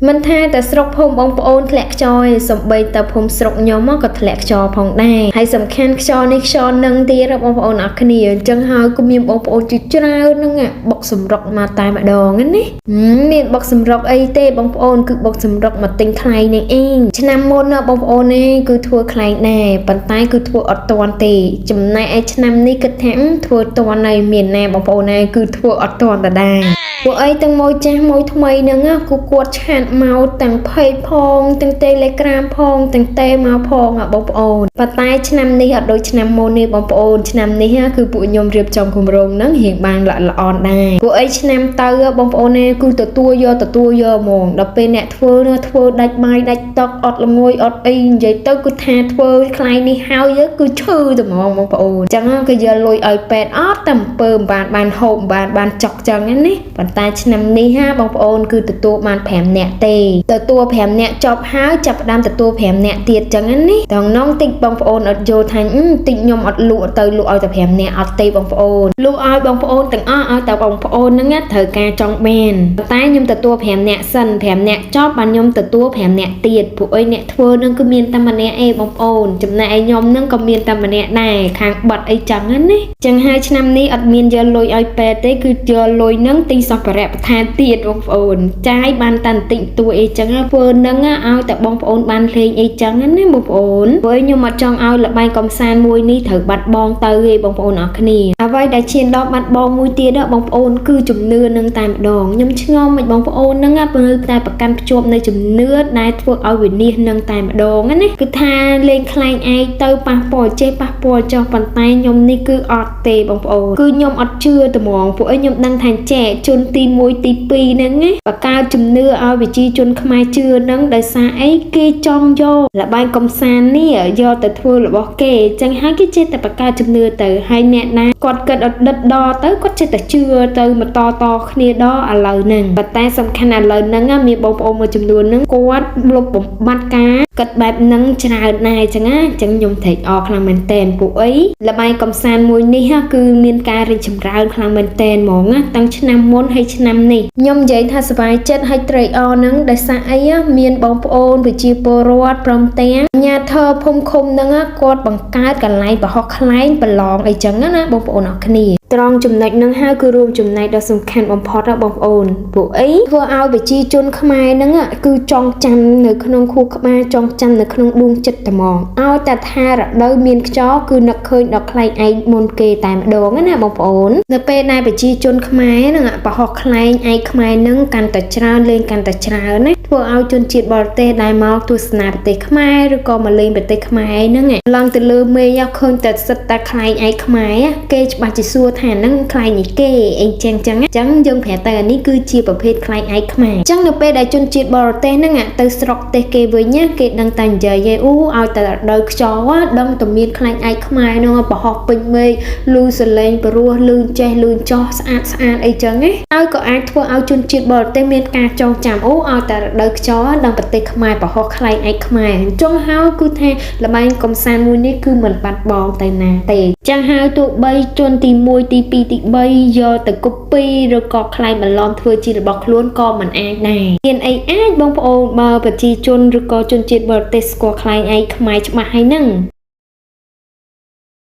មិនថាតែស្រុកភូមិបងប្អូនធ្លាក់ខ្យល់ទេសំបីតែភូមិស្រុកខ្ញុំមកក៏ធ្លាក់ខ្យល់ផងដែរហើយសំខាន់ខ្យល់នេះខ្យល់នឹងទៀតណាបងប្អូនអរគ្នាអញ្ចឹងហើយក៏មានបងប្អូនជាច្រើនហ្នឹងបុកសម្រុកមកតែម្ដងណាមានបុកសម្រុកអីទេបងប្អូនគឺបុកសម្រុកមកទិញខ្លែងនឹងឯងឆ្នាំមុនណាបងប្អូននេះគឺធ្វើខ្លែងដែរប៉ុន្តែគឺធ្វើអត់តាន់ទេចំណែកឯឆ្នាំនេះគិតថាធ្វើតាន់ហើយមានណាបងប្អូនណាគឺធ្វើអត់តាន់ដដែលពួកអីទាំងមួយចាស់មួយថ្មីហ្នឹងណាគូគាត់ chat មកទាំង page ផងទាំង Telegram ផងទាំងទេមកផងអាបងប្អូនប៉ុន្តែឆ្នាំនេះអត់ដូចឆ្នាំមុនទេបងប្អូនឆ្នាំនេះគឺពួកខ្ញុំរៀបចំគម្រោងហ្នឹងរៀងបានល្អល្អនដែរពួកអីឆ្នាំទៅបងប្អូននេះគឺទទួលយកទទួលយកហ្មងដល់ពេលអ្នកធ្វើនោះធ្វើដាច់បាយដាច់ទឹកអត់ល្ងួយអត់អីនិយាយទៅគឺថាធ្វើខ្លែងនេះហើយគឺឈឺតែហ្មងបងប្អូនអញ្ចឹងគឺយកលុយឲ្យពេទ្យអត់តែអំពើមិនបានបានហូបមិនបានបានចុកចឹងណាប៉ុន្តែឆ្នាំនេះហាបងប្អូនគឺទទួលបាន5នាក់ទេទទួល5នាក់ចប់ហើយចាប់ផ្ដើមទទួល5នាក់ទៀតចឹងណាតងនងតិចបងប្អូនអត់យល់ថាតិចខ្ញុំអត់លក់ទៅលក់ឲ្យតែ5នាក់អត់ទេបងប្អូនលក់ឲ្យបងប្អូនទាំងអស់ឲ្យតែបងប្អូនហ្នឹងត្រូវការចង់បានតែខ្ញុំទទួល5នាក់សិន5នាក់ចប់បានខ្ញុំទទួល5នាក់ទៀតព្រោះអីអ្នកធ្វើហ្នឹងគឺមានតែម្នាក់ឯងបងប្អូនចំណែកឯខ្ញុំហ្នឹងក៏មានតែម្នាក់ដែរខាងបាត់អីចឹងណាចឹងហើយឆ្នាំនេះអត់មានយកលុយឲ្យពេទ្យទេគឺយកលុយហ្នឹងទិញសម្ភារៈបន្ថែមទៀតបងប្អូនចាយបានតែបន្តិចតួអីចឹងធ្វើហ្នឹងឲ្យតែបងប្អូនបានលេងអីចឹងណាបងប្អូនព្រោះខ្ញុំអត់ចង់ឲ្យល្បែងកំសាន្តមួយនេះត្រូវបាត់បង់ទៅទេបងប្អូនអរគ្នាអ្វីដែលឈានដល់បាត់បង់មួយទៀតបងប្អូនគឺជំនឿនឹងតែម្ដងខ្ញុំឆ្ងល់មិនបងប្អូនហ្នឹងពើតែប្រកាន់ភ្ជាប់នៅជំនឿដែលធ្វើឲ្យវិនិច្ឆ័យនឹងតែម្ដងណាគឺថាលេងខ្លែងឯងទៅប៉ះពាល់ចេះប៉ះពាល់ចុះប៉ុន្តែខ្ញុំនេះគឺអត់ទេបងប្អូនគឺខ្ញុំអត់ជឿត្មងពួកឯងខ្ញុំដឹងថាចែកជនទី1ទី2ហ្នឹងណាបកើតជំនឿឲ្យប្រជាជនខ្មែរជឿហ្នឹងដោយសារអីគេចង់យកលបែងកំសាន្តនេះយកទៅធ្វើរបស់គេចឹងហើយគេចេះតែបង្កើតជំនឿទៅហើយអ្នកណាគាត់គិតអត់ដិតដល់ទៅគាត់ចេះតែជឿទៅមកតតគ្នាដល់ឥឡូវហ្នឹងប៉ុន្តែសំខាន់ឥឡូវហ្នឹងមានបងប្អូនមួយចំនួនហ្នឹងគាត់លុបបំបត្តិការគិតបែបហ្នឹងច្រើនដែរចឹងណាចឹងខ្ញុំត្រេកអរខ្លាំងមែនតែនពួកអីលបែងកំសាន្តមួយនេះគឺមានការរីកចម្រើនខ្លាំងមែនតែនហ្មងណាតាំងឆ្នាំមុនហើយឆ្នាំនេះខ្ញុំនិយាយថាសប្បាយចិត្តហើយត្រេកអរហ្នឹងដោយសារអីមានបងប្អូនប្រជាពលរដ្ឋព្រមទាំងអាជ្ញាធរភូមិឃុំហ្នឹងគាត់បង្កើតកន្លែងបង្ហោះខ្លែងប្រឡងអីចឹងណាបងប្អូនអរគ្នាត្រង់ចំណុចហ្នឹងហើយគឺរួមចំណែកដ៏សំខាន់បំផុតណាបងប្អូនពួកអីធ្វើឲ្យប្រជាជនខ្មែរហ្នឹងគឺចងចាំនៅក្នុងខួរក្បាលចងចាំនៅក្នុងដួងចិត្តតែហ្មងឲ្យតែថារដូវមានខ្យល់គឺនឹកឃើញដល់ខ្លែងឯងមុនគេតែម្ដងណាបងប្អូននៅពេលដែលប្រជាជនខ្មែរហ្នឹងបង្ហោះខ្លែងឯកខ្មែរហ្នឹងកាន់តែច្រើនលេងកាន់តែច្រើនណាធ្វើឲ្យជនជាតិបរទេសដែលមកទស្សនាប្រទេសខ្មែរឬក៏មកលេងប្រទេសខ្មែរហ្នឹងឡើងទៅលើមេឃឃើញតែសិតតែខ្លែងឯកខ្មែរគេច្បាស់ជាសួរថាហ្នឹងខ្លែងនេះគេអីចឹងចឹងចឹងយើងប្រាប់ទៅអានេះគឺជាប្រភេទខ្លែងឯកខ្មែរចឹងនៅពេលដែលជនជាតិបរទេសហ្នឹងទៅស្រុកទេសគេវិញគេដឹងតែនិយាយឯអូឲ្យតែរដូវខ្យល់ដឹងតែមានខ្លែងឯកខ្មែរហ្នឹងបង្ហោះពេញមេឃលឺសលេងព្រោះលឺចេះលឺចោះស្អាតស្អាតអីចឹងណាហើយក៏អាចធ្វើឲ្យជនជាតិបរទេសមានការចងចាំអូឲ្យតែរដូវខ្យល់ដឹងប្រទេសខ្មែរបង្ហោះខ្លែងឯកខ្មែរអញ្ចឹងហើយគឺថាល្បែងកំសាន្តមួយនេះគឺមិនបាត់បង់ទៅណាទេចឹងហើយទោះបីជនទី1ទី2ទី3យកទៅកូពីឬក៏ខ្លែងបន្លំធ្វើជារបស់ខ្លួនក៏មិនអាចដែរមានអីអាចបងប្អូនបើប្រជាជនឬក៏ជនជាតិបរទេសស្គាល់ខ្លែងឯកខ្មែរច្បាស់ហើយហ្នឹង។